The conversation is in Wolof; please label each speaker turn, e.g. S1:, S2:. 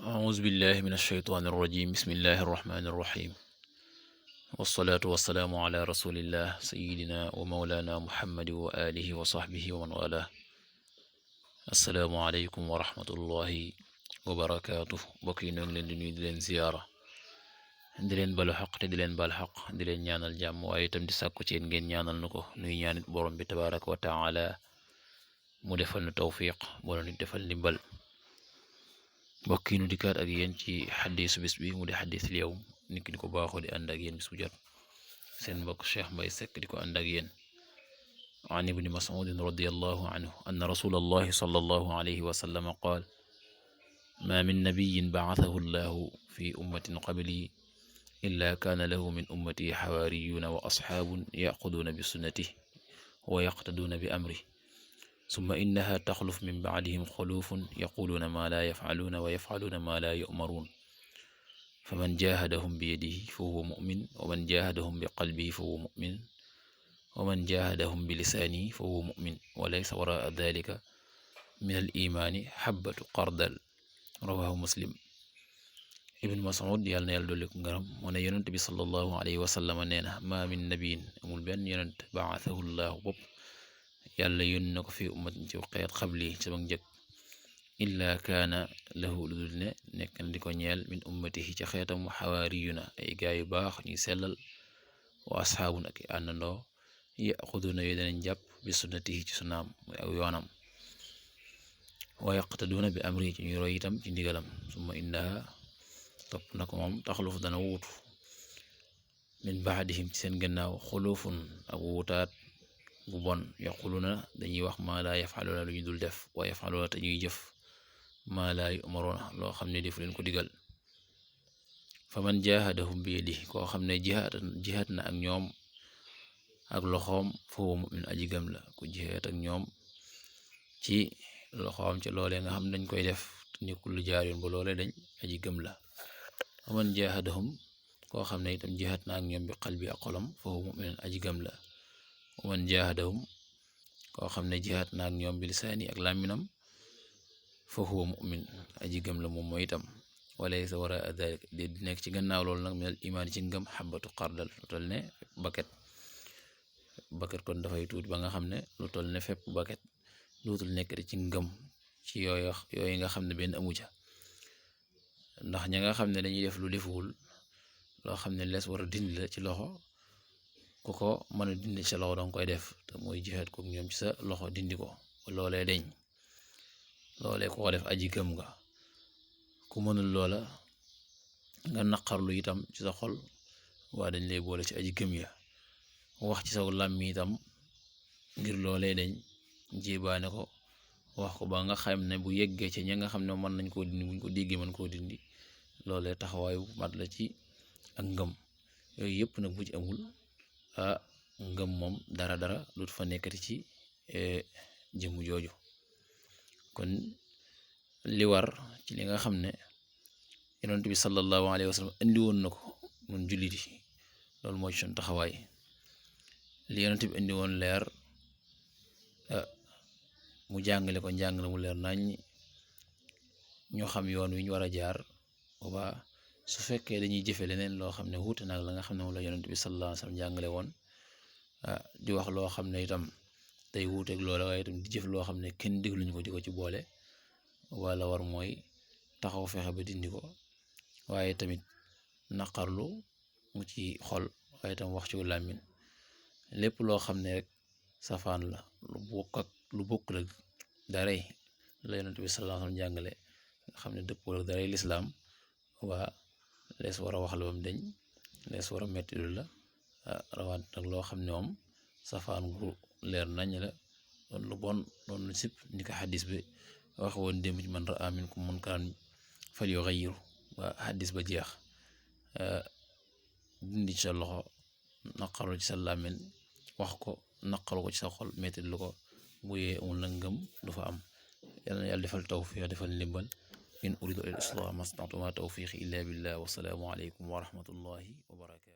S1: أعوذ بالله من الشيطان الرجيم بسم الله الرحمن الرحيم والصلاة والسلام على رسول الله سيدنا ومولانا محمد وآله وصحبه ومن والاه السلام عليكم ورحمة الله وبركاته بokki ñu ngi leen di nuyu di leen ziyaara di leen balu xaq te di leen bal xaq di leen ñaanal jàmm waaye itam di sàkku ci yéen ngeen ñaanal nu ko nuy ñaanit borom bi tabaraka wa taala mu defal nu tawfiq borom nit defal ndimbal mbokk yi nu dikkaat ak yéen ci xadiisu bis bi mu di xadiisul yawm nit ki di ko baaxoo di ànd ak yéen bis bu jot seen mbokk Cheikh Mbaye Seck di ko ànd ak yéen an ibni mas'udin radiyallahu anhu anna rasulallahi sallallahu alayhi wa sallam qaal ma min nabiyyin ba'athahu llahu fi ummatin qabli illa kaana lahu min ummati xawaariyuuna wa asxaabun yaxuduuna bi sunnatihi wa yaqtaduuna bi amrihi summa innaha taxluf min bacdihim xuluufun yaquluuna maa laa yafcaluuna wa yafcaluuna maa laa yu'maruun faman jaahadahum biyadihi fa huwa mu'min wa man jaahadahum biqalbihi fa huwa mu'min wa man jaahadahum bilisaanihi fa huwa mu'min wa laysa waraa daalika min al-iimaani xabbatu xardal rawaahu muslim. Ibn Mas'ud yàlla na yàlla dolli ko ngaram mu ne yonent bi sallallahu alayhi wa sallam nee na maa min nabiyin amul benn yonent ba'athahu llaahu bopp yàlla yónni na ko fi ummatin ci xeet xabli ci sama njëkk illaa kaana lahu lu dul ne nekk na di ko ñeel min ummatihi ci xeetam xawaariyuna ay gaa yu baax ñuy sellal wa asxaabun ak àndandoo yaxuduuna yooyu danañ jàpp bi sunnatihi ci sunaam muy aw yoonam wa yaqtaduuna bi amri ci ñuy roy itam ci ndigalam summa innaha topp na ko moom taxluf dana wuutu min baadihim ci seen gannaaw xulufun ak wuutaat bu bon yaquluna dañuy wax maa laa yafaluuna lu ñu dul def wa yafaluuna te ñuy jëf maa laa yumaruuna loo xam ne defu leen ko digal fa man jaahadahum bi yadihi koo xam ne jihaat na ak ñoom ak loxoom fa huwa mu'min aji gëm la ku jihaat ak ñoom ci loxoom ci loolee nga xam dañ koy def te nekkul lu jaar yoon ba loolee dañ aji gëm la fa man jaahadahum koo xam ne itam jihaat na ak ñoom bi qalbi ak xolam fa huwa mu'min aji gëm la man jaahadahum koo xam ne jihaat na ak ñoom bi lisaani ak làmminam fa huwa mu'min aji gëm la moom mooy itam walaysa waraa dalik di nekk ci gannaaw loolu nag minal imaan ci ngëm xabatu xardal lu toll ne baket kon dafay tuuti ba nga xam ne lu toll ne fépp baket dootul nekk ci ngëm ci yooyu nga xam ne benn amu ca ndax ña nga xam ne dañuy def lu defuwul loo xam ne lees war a dindi la ci loxo ku ko mën a dindi sa loxo danga koy def te mooy jihaat ko ñoom ci sa loxo dindi ko loolee deñ loolee ku ko def aji gëm nga ku mënul loola nga naqarlu itam ci sa xol waa dañ lay boole ci aji gëm ya wax ci sa làmmi itam ngir loolee deñ jébaane ko wax ko ba nga xam ne bu yeggee ci ña nga xam ne mën nañ koo dindi buñ ko déggee mën koo dindi loolee taxawaayu mat la ci ak ngëm yooyu yëpp nag bu ci amul ngëm moom dara lut fa nekkati ci jëmm jooju kon li war ci li nga xam ne yonent bi sallallahu alayhi wa sallam indi woon na ko mun jullit yi loolu moo ci suñ taxawaay li yonent bi indi woon leer mu jàngale ko njàngale mu leer nañ ñoo xam yoon wi ñu war a jaar booba su fekkee dañuy jëfe leneen loo xam ne wuute nag la nga xam ne moom la yonent bi sallallahu alayhi wa sallam jàngale woon di wax loo xam ne itam day wuuteeg loola waaye itam di jëf loo xam ne kenn dégluñu ko di ko ci boole wala war mooy taxaw fexe ba dindi ko waaye tamit naqarlu mu ci xol waaye itam wax ci làmmiñ lépp loo xam ne rek safaan la lu bokk rek daray la yonent bi sallallahu alayhi wa sallam jàngale nga xam ne dëppoo ak daray lislaam waa lees war a wax la bam deñ lees war a metti lu la rawat nag loo xam ne moom safaan gu leer nañ la doon lu bon doon lu sib ni ko xadis bi wax woon démb ci man raa minkum munkaran falyughayyirhu waa xadis ba jeex dindi ci sa loxo naqaru ci sa làmmiñ wax ko naqaru ko ci sa xol metti lu ko bu yee amul nag ngëm du fa am yàlla na yàlla defal tawfiq defal ndimbal in uridu al islah mastata'tu ma tawfiqi illa billah wa salaamu alaykum wa rahmatullahi wa barakatuh